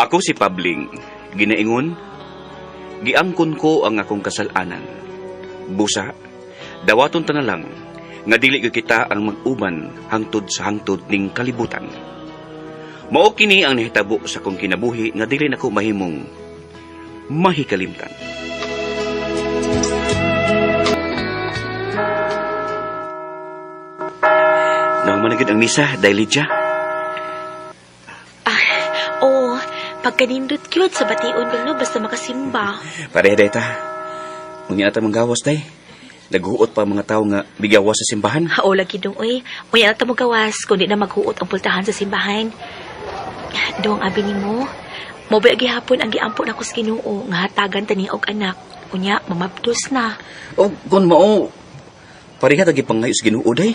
Ako si Pabling, ginaingon, giangkon ko ang akong kasalanan. Busa, dawaton ta na lang, nga dili gyud kita ang mag-uban hangtod sa hangtod ning kalibutan. Mao kini ang nahitabo sa akong kinabuhi nga dili nako mahimong mahikalimtan. Nahuman na gyud ang misa, dahil Lydia. Ah, oh, pagkanindot cute sa bation ko, no, basta makasimba. Pareha day ta. Unya ata manggawas day. Naghuot pa ang mga tao nga bigawas sa simbahan. O, lagi dong, uy. Uy, ano ta mo gawas, kundi na maghuot ang pultahan sa simbahan. Dong, abi nimo. Mo ba gihapon ang giampo nako sa Ginoo nga hatagan tani og anak. Unya, mamabdos na. O kung mao, pareha ta gipangayo sa Ginoo day.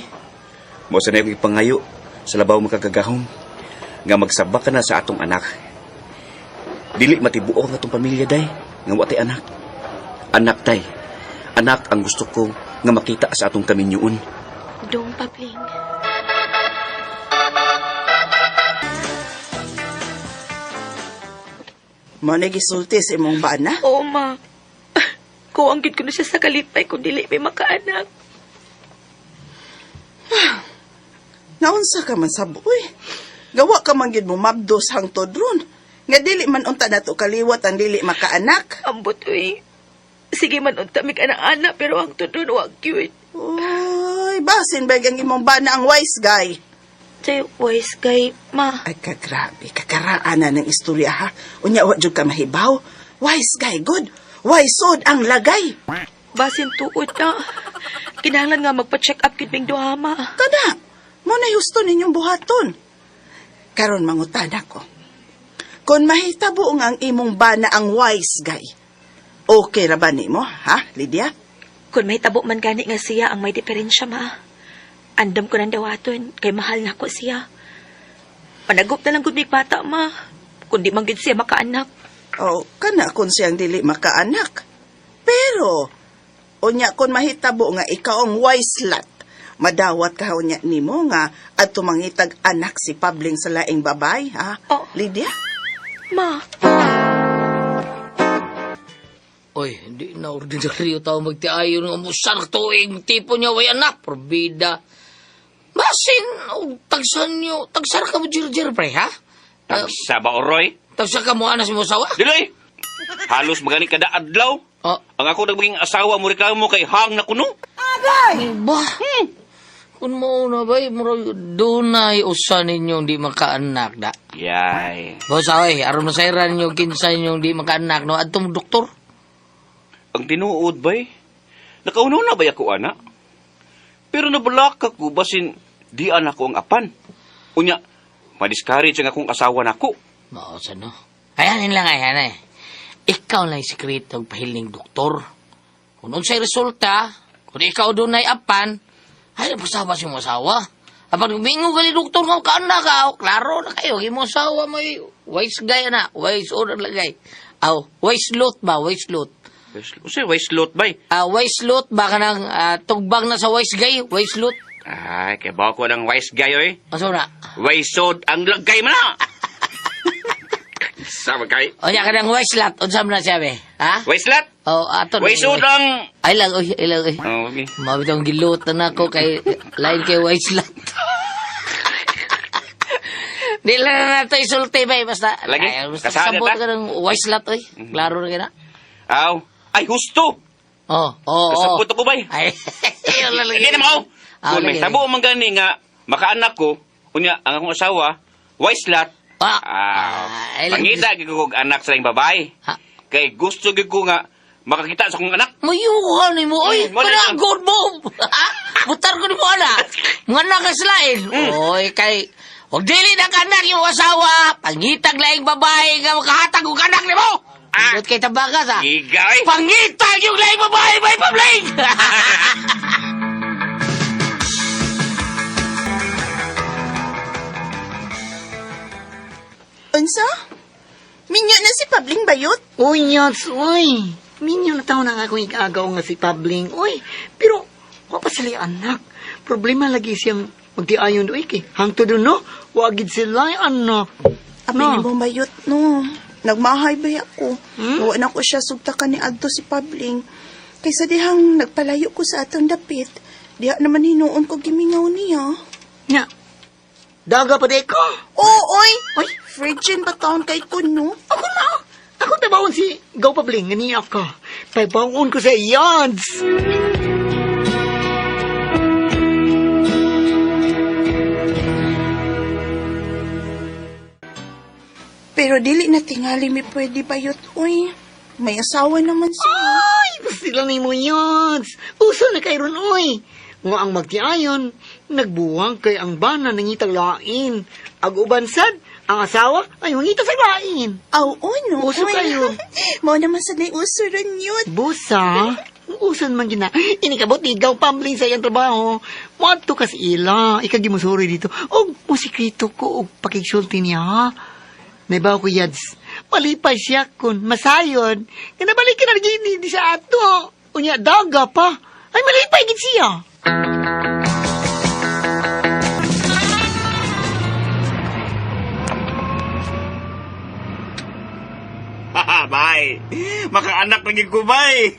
Mao sa na gipangayo sa labaw makagagahom nga magsabak ka na sa atong anak. Dili matibuok ang atong pamilya day nga wa tay anak. Anak tay. Anak ang gusto ko nga makita sa atong kaminyoon. Dong, Pabling. Mo na gisulti sa imong bana? Oo, ma. Kuwang gid ko na siya sa kalipay kung dili may makaanak. Naunsa ka man sa buoy. Gawa ka man gid mo mabdos hangtod ron. Nga dili man unta nato kaliwat ang dili makaanak. Ambot, uy. Sige man, unta may anak-anak, pero ang tudon, wag cute. Uy, basin ba ang imong bana ang wise guy? Say, wise guy, ma. Ay, kagrabe, kakaraan na ng istorya ha. Unya, wa jud ka mahibaw. Wise guy, good. Wise sod ang lagay. Basin tuod na. Kinahanglan nga magpa-check up gid ming duha, ma. Kada, mo na husto ninyong buhaton. Karon mangutana ko. Kung mahitabo nga ang imong bana ang wise guy, okay ra ba nimo, ha, Lydia? Kung may tabo man gani nga siya ang may diferensya, ma. Andam ko ng dawaton, kay mahal na ko siya. Panagup na lang gud mig bata, ma. Kundi man gid siya makaanak. Oh, kana kung siyang dili makaanak. Pero, unya kung mahitabo nga ikaw ang wise lot, madawat ka unya nimo nga at tumangitag anak si Pabling sa laing babay, ha? Oh. Lydia? Ma, Oy, hindi na ordinaryo tao magtiayon nga musan tuig tipo niya way anak, probida. Basin, og tagsan niyo, tagsar ka mo jirjir pre ha? Tagsa ba oroy? Tagsa ka mo anas mo sawa? Dili! Halos magani kada adlaw. Oh, Ang ako nagmaging asawa mo reklamo kay hang na kuno. ba? Kung mo na ba, murag dunay usa ninyong di makaanak da. Yay. Boss, oy, aron masayran ninyo kinsa ninyong di makaanak no adtong doktor. Ang tinuod bay, nakauno na bay ako ana? Pero nabalaka ko basin di anak ko ang apan. Unya, madiscourage ang akong asawa nako. Mao sa no. Ayan lang ayan eh. Ikaw lang yung sekreto og pahiling doktor. Kung unsay resulta, kung ikaw dunay apan, ay pasawa si mo asawa. Apan kung mingo gali doktor nga kaanak ka, aw, klaro na kayo, imo asawa may wise guy na, wise order lagay. Aw, wise lot ba, wise lot. Usa wise lot bay. Ah, wise lot ba kanang tugbang na sa wise guy, wise lot. Ay, kay ba ko ng wise guy oy. Asa na? Wise sod ang lagay man na. Sama kay. Unya kanang wise lot, unsa man na siya be? Ha? Wise lot. Oh, ato. Wise sod ang Ay lang, oy, ay lang, oy. Oh, okay. Mabitong gilutan ako kay lain kay White Slut. Di lang na nato isulti ba eh, basta. Lagi, Ay, basta kasada sabot ta. ka ng White Slut oy. Klaro na kina. Aw, ay husto. Oh. Kasabot ako bay. Ay, wala lagi. Hindi na mao. Ah, Kung may lagi, tabo man gani nga makaanak ko, unya ang akong asawa, wise lot. Ah, Ah, ay, lang. pangita gyud ko og anak sa iyang babae. Ha? Kay gusto gyud ko nga makakita sa akong anak. Mayuhan ni mo, oy. Wala Kana lang. good move. Butar ko ni mo ana. Mga anak ka silain. Oy, kay Og dili na kanak yung asawa, pangitag laing babae nga makahatag og anak nimo. Ah. Indot kay tabakas ah. Gigay. Pangitag yung laing babae, may pabling! Unsa? Minyo na si Pabling bayot? Uy, Nyats, uy. Minyo na taon ang akong ikagaw nga si Pabling, uy. Pero, wa pa sila yung anak. Problema lagi siyang magtiayon, uy, kay hangtod no, wagid sila yung anak. Abi No. ni mo mayot no. Nagmahay ba ako? Hmm? Wa na ko siya sugtakan ni adto si Pabling. Kaysa dihang nagpalayo ko sa atong dapit, diha naman hinuon ko gimingaw niya. Nya. Daga pa di ko. Oo, oy! Oy. Virgin ba taon kay ko, no? Ako na. Ako tabawon si Gaw Pabling nga niya ako. Pabawon ko sa yards. Pero dili na tingali mi pwede bayot, oy. May asawa naman siya. Ay, sila ni mo yards. Uso na kay ron, oy. Nga ang magtiayon, nagbuwang kay ang bana nangitag lain. Ag uban sad, ang asawa ay mangita sa lain. Aw, oy, no. Uso oy. kayo. Mao naman sa nay uso ron yun. Busa, usan man gina. Inikabot ni Gaw Pambling sa iyang trabaho. Moadto ka sa ila, ikagimusuri dito. Og musikrito ko og pakigsulti niya. ha? Naibaw ko yads. Malipay siya kun masayon. Nga nabalik ka na gini di sa ato. Unya daga pa. Ay malipay gid siya. Bay! Makaanak lagi ko, bay!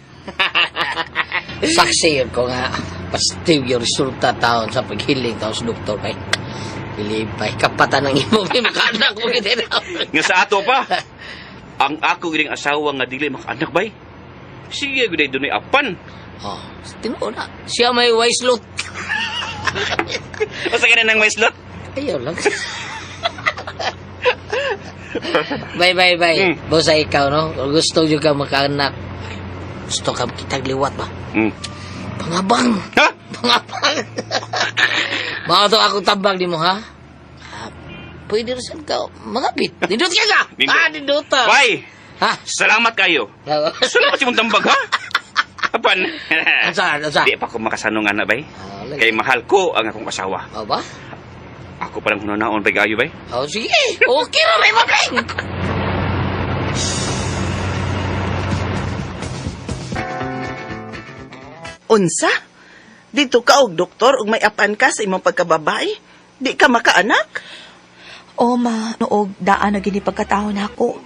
Saksi yun ko nga. Positive yung resulta taon sa paghiling taon sa doktor bay. Pilipay, kapatan ng imo may makaanak mo gid Nga sa ato pa, ang ako gining asawa nga dili makaanak, bay. Sige, gud dunay apan. Oh, tinuod na. Siya may wise lot. Basta ka na ng may slot. Ayaw lang. Bye, bye, bye. Bosa ikaw, no? Kung gusto nyo ka makaanak, gusto ka kitag liwat ba? Pangabang! Ha? Pangabang! Mao to akong tambag ni mo, ha? Ah, pwede rin saan ka mangapit. Nindot ka ka! Nindot. Ah, nindot ta. Bay! Ha? Salamat kayo. Salamat sa imong tambag, ha? Apan. Unsa, unsa? Di pa ko makasanong ana, bay. Ah, lagi. Kay mahal ko ang akong asawa. Oh, ba? Ako palang hunaon bay kayo, bay. Oh, sige. Okay ra, may mabling. Unsa? Dito ka og doktor ug may apan ka sa imong pagkababae? Di ka makaanak? O ma, noog daan na gini pagkatao nako.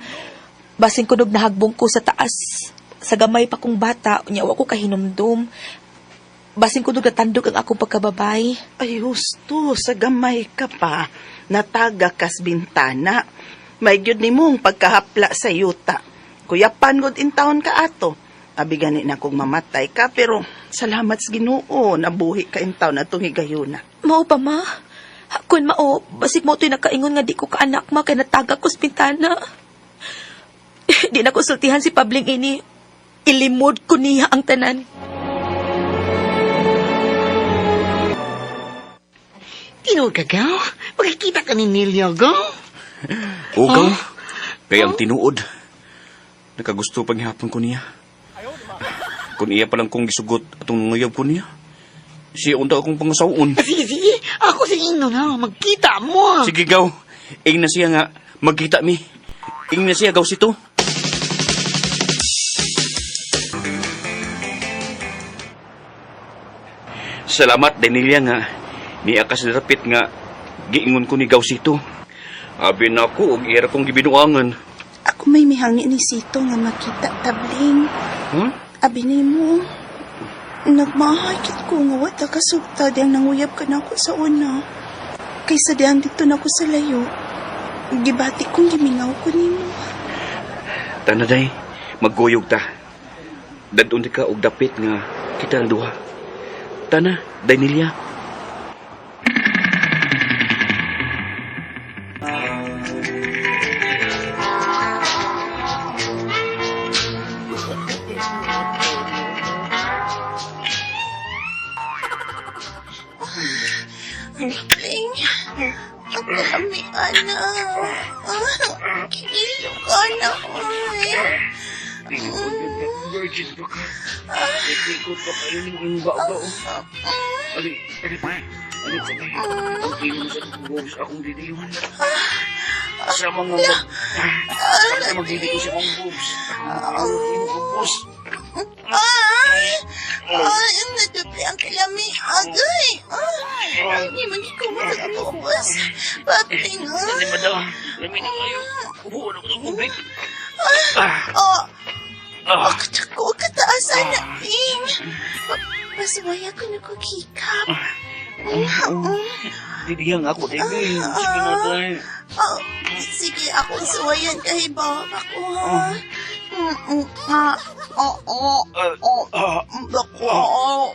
Basin kunog nahagbong ko sa taas. Sa gamay pa kong bata, unya wa ko kahinumdum. Basin kunog natandog ang akong pagkababay. Ay, husto, sa gamay ka pa. Nataga kas bintana. May gyud nimong pagkahapla sa yuta. Kuyapan gud in town ka ato. Abi gani na kung mamatay ka, pero salamat sa Ginoo, nabuhi ka in town atong higayuna. Mao pa ma. Kun mao, basig mo to'y nakaingon nga di ko kaanak ma kay nataga ko sa bintana. Di na konsultihan si Pabling ini. Ilimod ko niya ang tanan. Tinuod ka, Gaw? Magkikita ka ni Nelia, Gaw? Ugaw. Kay ang tinuod. Nakagusto paghihapon ko niya. Kung iya pa lang kong gisugot atong nanguyab ko niya. Siya unta akong pangasaon. Ah, sige, sige. Ako sa ino na. Magkita mo. Sige, gaw. Ing na siya nga, magkita mi. Ing na siya, gaw sito. Salamat, Danilia nga. Niya ka sa dapit nga, giingon ko ni gaw sito. Abi na ako, og ira kong gibinuangan. Ako may mihangi ni Sito nga makita tabling. Huh? Abi nimo, nagmahakit ko nga wala ka sugta diyang nanguyab ka na ako sa una. Kaysa diyang dito na ako sa layo. Gibati kong gimingaw ko nimo. Tanaday, magguyog ta. Dadun ka og dapit nga kita ang duha. Tana, Danilia. Ling, ang kalami, ana. Ah, Kilo ka na, oy. Virgin pa ka. Ikot pa kayo ng iyong babaw. Ali, ali, ali, ali. Ang iyong sa boobs akong didiyuhan. Sa mga mag... Sa magdidi ko sa akong boobs. Ang iyong boobs. Ay! Ay, ang nadupli ang kalami. Agay! Ay, hindi man ko makagubos. Papling, Ano ba daw? Lami na kayo. Ubo na ko ng tubig. Oh, ko kataas na, Bling. Masuwaya ko na ko kikap. Didiyang ako, baby. Sige na tayo. Oh, sige, akong suwayan kay bawang ako, ha? Ah, oo, oo, dako, oo,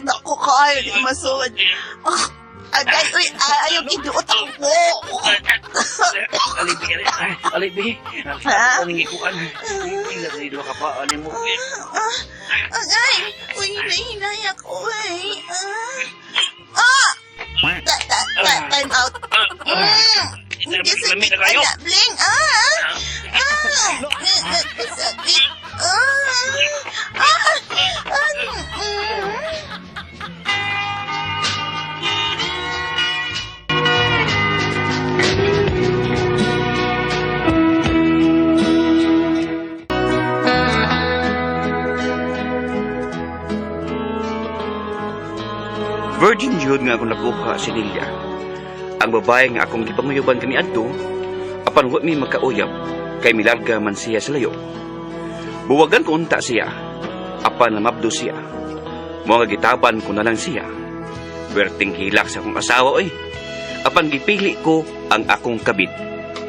dako kayo, di masuwad. Ah, agay, uy, ayaw giduot ako. Alibi, alibi. Ha? Ang ikuan. Pila sa duha ka pa ani mo. Ah, agay, uy, nahinay ako, eh. Ah, ah, ta, ta, ta, time out. Lami na kayo. Anak, Bling, ah! Ah! Sakit. Ah! Ah! Ah! Virgin jud nga akong nakuha si Lilia. Ang babae nga akong gipanguyuban kani adto, apan wa mi magkauyab kay milarga man siya sa layo. Buwagan ko unta siya, apan namabdo siya. Mao nga gitaban ko na lang siya. Werting hilak sa akong asawa oy. Apan gipili ko ang akong kabit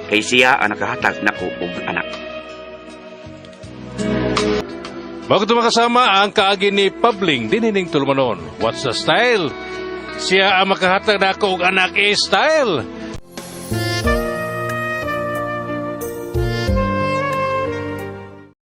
kay siya ang nakahatag nako og anak. Bago ito makasama ang kaagi ni Pabling dinining tulumanon. What's the style? Siya ang makahatag na ako og anak eh, style.